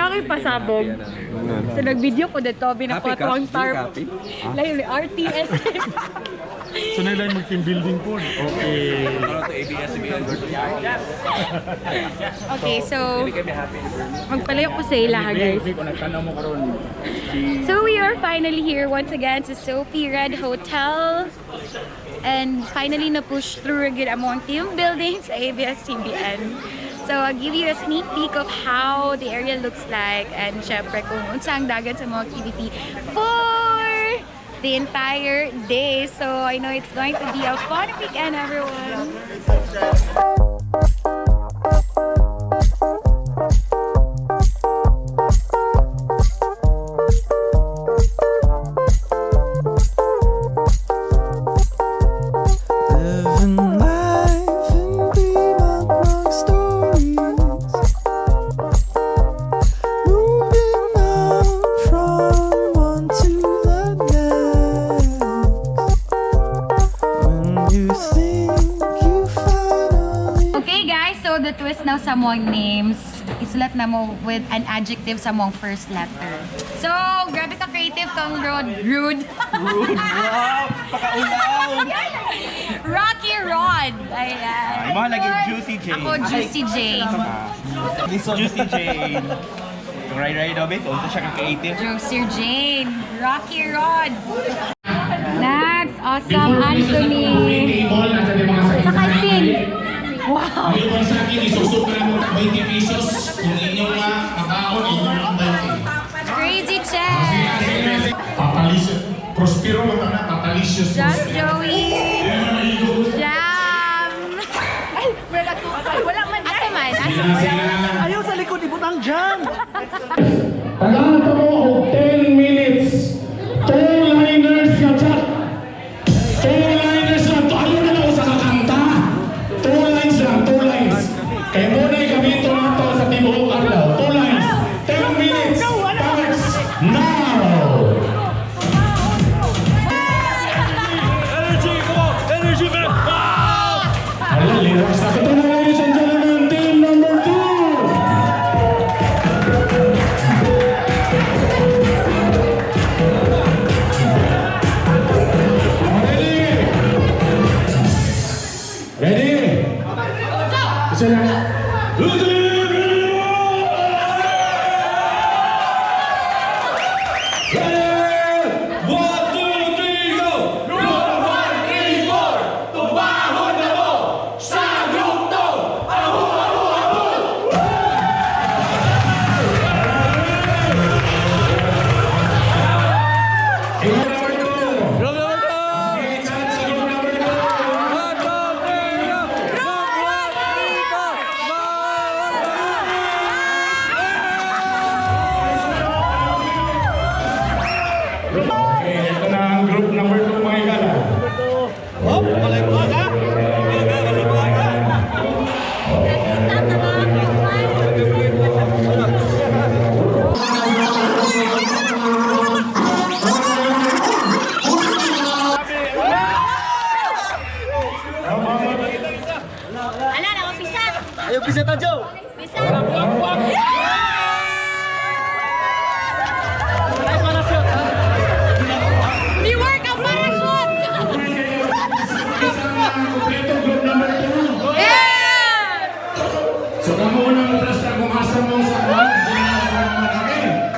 ako'y pasabog. So nag-video ko dito, Happy ka? binakuha ang tarp. Happy? Layo ni RTS. So na mag team building po. Okay. Ano to ABS-CBN? Okay, so magpalayo ko sa ila ha, guys. So we are finally here once again sa Sophie Red Hotel. And finally na-push through again among team building sa ABS-CBN. So I'll give you a sneak peek of how the area looks like and syempre kung unsa ang dagan sa mga activity for the entire day. So I know it's going to be a fun weekend, everyone. Living life in dream stories. Moving on from one to the next. When you think you finally. Okay guys, so the twist now sa mong names, isulat na mo with an adjective sa mong first letter. So, grabe ka creative kang Rod. Rude. Rude! Wow! Pakaulaw! Rocky Rod. Ayan. Mga lagi Juicy Jane. Ako, Juicy Jane. Juicy Jane. Kung Rai Rai daw, kung siya ka-creative. Juicy Jane. Rocky Rod. Next, Awesome Anthony. Saka Sting. Wow. Ayun sa akin, isusok na mo 20 pesos. Kung inyong makaon, inyong ang 20. Crazy Chen. Papalicious. Prospero mo na, papalicious. Just Joey. Jam. Ay, wala ko. Wala man. Asa man? Asa man? Ayaw sa likod, ibutang dyan! Tagaan mo og 10 minutes. Two liners nga chat. Two liners lang. Ayaw na ako sa kakanta. Two lines lang, two lines. Kay mo na gamiton nato sa tibuok adlaw. Two lines. 10 minutes. Starts now. Energy! Come on! Energy, man! Ah! Hala, lyrics na. Ito na, ladies and gentlemen, team number 2. Ready? Ready? Isa lang. Ready? One, two, three, go! Group one, three, four! Tumahon na mo! Sa group to! Ahu, ahu, ahu! Group number 2. Group number two! Group number 2. One, two, three, go! Group one, three, four! Okay, ito na ang group number 2, mga igala. Oh, palagwag ha! Ala, nakapisa. Ayaw pisa ta, Joe! Pisa. Ay, parachute ha! Ni work ang parachute. Kompleto group number 2. Yes! So kamo una mo plasta kung asa mo sa kuwan. Okay.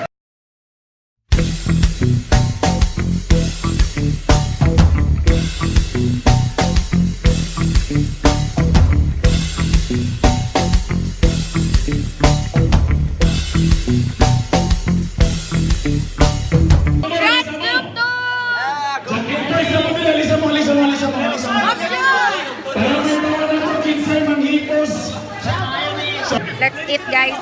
Congrats, group 2! Alisa mo, alisa mo, alisa mo, alisa mo, alisa mo. Para may mga nato kinsay manghipos. Let's eat, guys.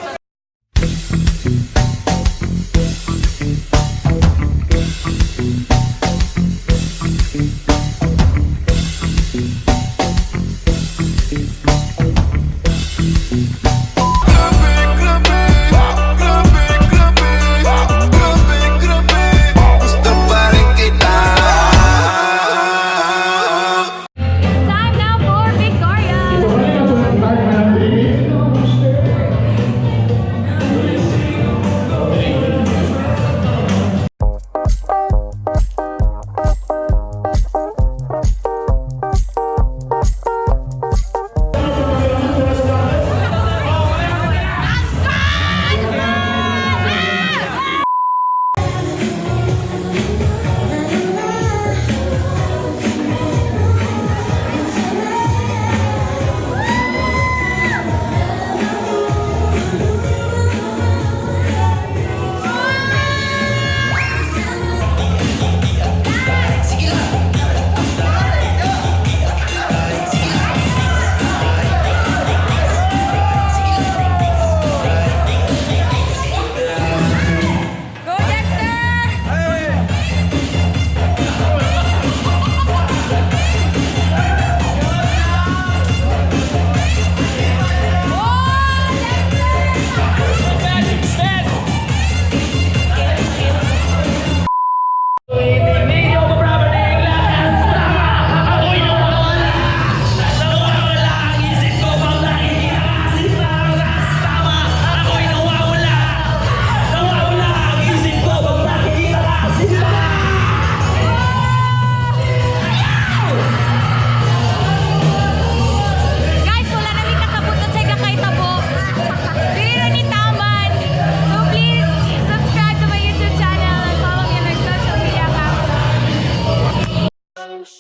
Grabe, grabe, grabe, grabe, grabe, grabe. Gusto pa rin kita. It's time now for Victoria.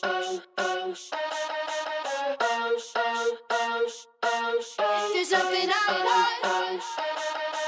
Oh, oh, oh.